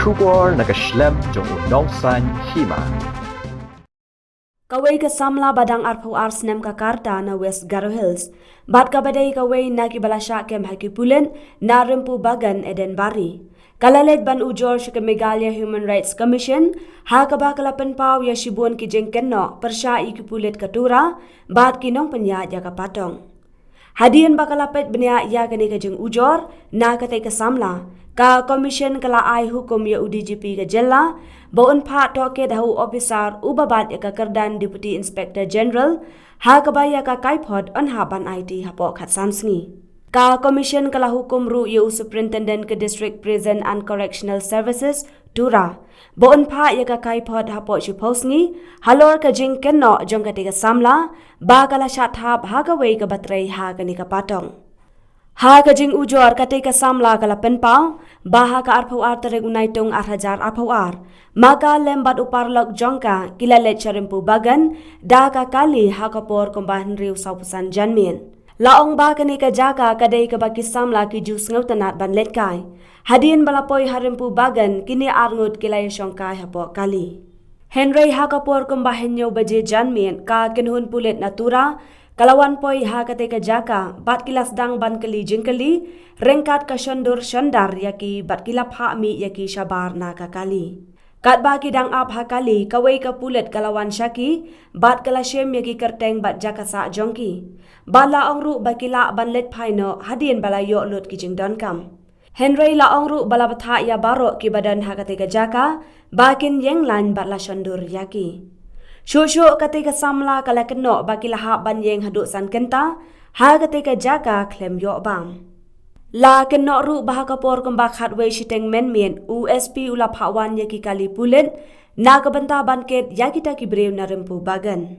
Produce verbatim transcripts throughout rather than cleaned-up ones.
Khubor na ka shlem jong u nongsan hima. Kawei ka samla ba dang arphew ar snem ka karta na West Garo Hills bad kaba dei kawei na kiba la shah kem ha ki pulit na Rimpu Bagan, Edenbari, ka la leit ban ujor sha ka Meghalaya Human Rights Commission, ha kaba ka la pynpaw ïa shibun ki jingkynnoh pyrshah ïa ki pulit ka Tura bad ki nongpynïaid ïa ka patong. Hadien ba ka la peit bniah ïa kane ka jingujor na katei ka samla, ka Commission ka la ai hukum ïa u D G P ka jylla ba un phah tohkit ha u ophisar uba bat ïa ka kyrdan Deputy Inspector General, ha kaba ïa ka kaiphod yn hap ban aiti hapoh khatsan sngi. Ka Commission ka la hukum ruh ïa u Superintendent ka District Prison and Correctional Services, Tura, ba un phah ïa ka kaiphod hapoh shiphew sngi halor ka jingkynnoh jong katei ka samla ba ka la shah thap ha kawei kaba trei ha kane ka patong. Ha ka jingujor, katei ka samla ka la pynpaw ba ha ka arphew ar tarik u Naitung ar hajar arphew ar, ma ka lem bad u paralok jong ka ki la leit sha Rimpu Bagan da ka kali ha ka por kumba hynriew sawphew san janmiet. La ong ba kane ka jaka ka dei kaba ki samla ki ju sngewtynnad ban leit kai. Hadien ba la poi ha Rimpu Bagan, kine arngut ki la ïashong kai hapoh kali. Hynrei ha ka por kumba hynñiew baje janmiet, ka kynhun pulit na Tura ka la wan poi ha katei ka jaka bad ki la sdang ban kylli jingkylli ryngkat ka shondur shondar ïa ki bad ki la phah mih ïa ki shabar na ka kali. Katba ki dang ap ha kali, kawei ka pulit ka la wan sha ki bad ka la shim ïa ki kyrteng bad jaka sah jong ki. Bad la ong ruh ba ki lah ban leit phai noh hadien ba la ïoh lut ki jingdonkam. Hynrei la ong ruh ba la bthah ïa baroh kiba don ha katei ka jaka ba kin ïeng lain bad la shondur ïa ki. Shuh shuh katei ka samla ka la kynnoh ba ki la hap ban ïeng haduh san kynta ha katei ka jaka khlem ïoh bam. La kynnoh ruh ba ha ka por kumba khatwei shiteng mynmiet, u S P u la phah wan ïa ki kali pulit na ka bynta ban kit ïa kita ki briew na Rimpu Bagan.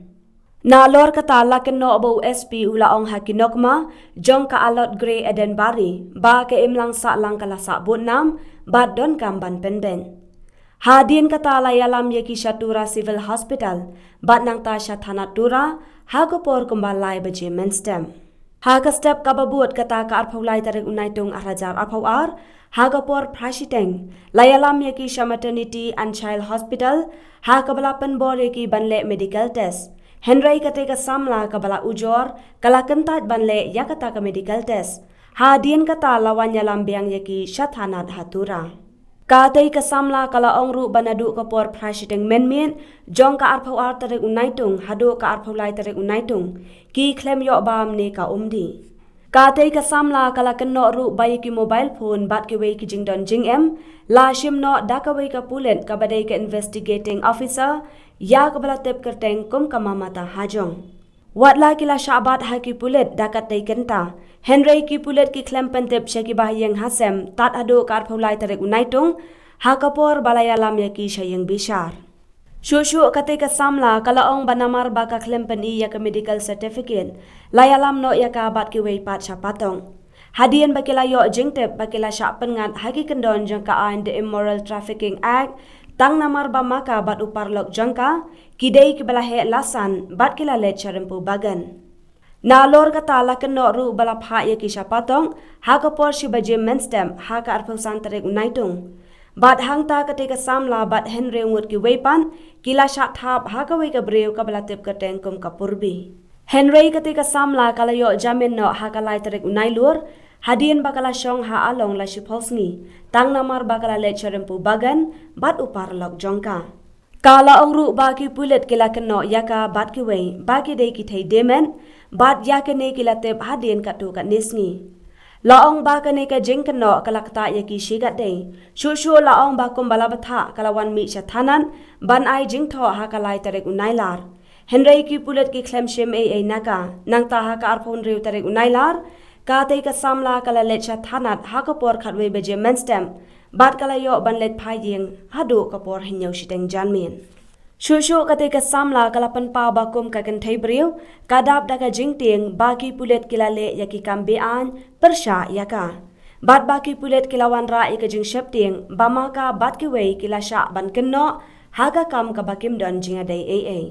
Nalor kata, la kynnoh ba u S P u la ong ha ki nokma jong ka Allot Grey, Edenbari, ba ka imlang sahlang ka la sah bud nam bad donkam ban pynbeit. Hadien kata la ïalam ïa ki sha Tura Civil Hospital bad nangta sha thanat Tura ha ka por kumba lai baje mynstep. Ha ka step kaba bud, kata ka arphew lai tarik u Naitung ar hajar arphew ar, ha ka por phra shiteng, la ïalam ïa ki sha Maternity and Child Hospital ha kaba la pynbor ïa ki ban leh medical test. Hynrei katei ka samla kaba la ujor ka la kyntait ban leh ïa kata ka medical test. Hadien kata la wan ïalam biang ïa ki sha thanat ha Tura. Katei ka samla ka la ong ruh ba naduh ka por phra shiteng mynmiet jong ka arphew ar tarik u Naitung haduh ka arphew lai tarik u Naitung, ki khlem ïoh bam ne ka umdih. Katei ka samla ka la kynnoh ruh ba ïa ki mobile phone bad kiwei ki jingdon jingem la shim noh da kawei ka pulit kaba dei ka investigating officer, ïa kaba la tip kyrteng kum ka Mamata Hajong. Wat la ki la shah bat ha ki pulit da katei kynta, hynrei ki pulit ki khlem pyntip sha ki bahaïing hasem tad haduh ka arphew lai tarik u Naitung ha ka por ba la ïalam ïa ki sha ïing bishar. Shuh shuh katei ka samla ka la ong ba namar ba ka khlem pyni ïa ka medical certificate, la ïalam noh ïa ka bad kiwei pat sha patong. Hadien ba ki la ïoh jingtip ba ki la shah pynngat ha ki kyndon jong ka aiñ The Immoral Trafficking Act, tang namar ba ma ka bad u paralok jong ka ki dei kiba la heh lasan bad ki la leit sha Rimpu Bagan. Nalor kata, la kynnoh ruh ba la phah ïa ki sha patong ha ka por shi baje mynstep ha ka arphew san tarik u Naitung. Bad hangta katei ka samla bad hynriew ngut kiwei pat ki la shah thap ha kawei ka briew kaba la tip kyrteng kum ka Purbi. Hynrei katei ka samla ka la ïoh jamin noh ha ka lai tarik u Nailur, hadien ba ka la shong ha Along la shiphew sngi, tang namar ba ka la leit sha Rimpu Bagan bad u paralok jong ka. Ka la ong ruh ba ki pulit ki la kynnoh ïa ka bad kiwei ba ki dei ki thei diemen, bad ïa kine ki la tip hadien katto katne sngi. La ong ba kane ka jingkynnoh ka la ktah ïa ki shi katdei. Shuh shuh la ong ba kumba la bthah ka la wan mih sha thanat ban ai jingthoh ha ka lai tarik u Nailar. Hynrei ki pulit ki khlem shim ei ei na ka. Nangta ha ka arphew hynriew tarik u Nailar, katei ka samla ka la leit sha thanat ha ka por khatwei baje mynstep bad ka la ïoh ban leit phai ïing haduh ka por hynñiew shiteng janmiet. Shuh shuh katei ka samla ka la pynpaw ba kum ka kynthei briew, ka dap da ka jingtieng ba ki pulit ki la leh ïa ki kam be-aiñ pyrshah ïa ka. Bad ba ki pulit ki la wanrah ïa ka jingsheptieng ba ma ka bad kiwei ki la shah ban kynnoh ha ka kam kaba kim don jingïadei ei ei.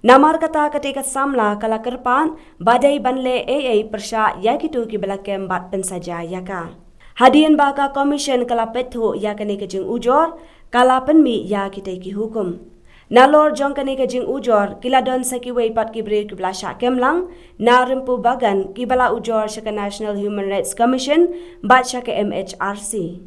Namar kata, katei ka samla ka la kyrpad ba dei ban leh ei ei pyrshah ïa kito kiba la kem bad pynsaja ïa ka. Hadien ba ka Commission ka la peit thuh ïa kane ka jingujor, ka la pynmih ïa kitei ki hukum. Nalor jong kane ka jingujor, ki la don sa kiwei pat ki briew kiba la shah kem lang na Rympu Bagan, kiba la ujor sha ka National Human Rights Commission bad sha ka M H R C.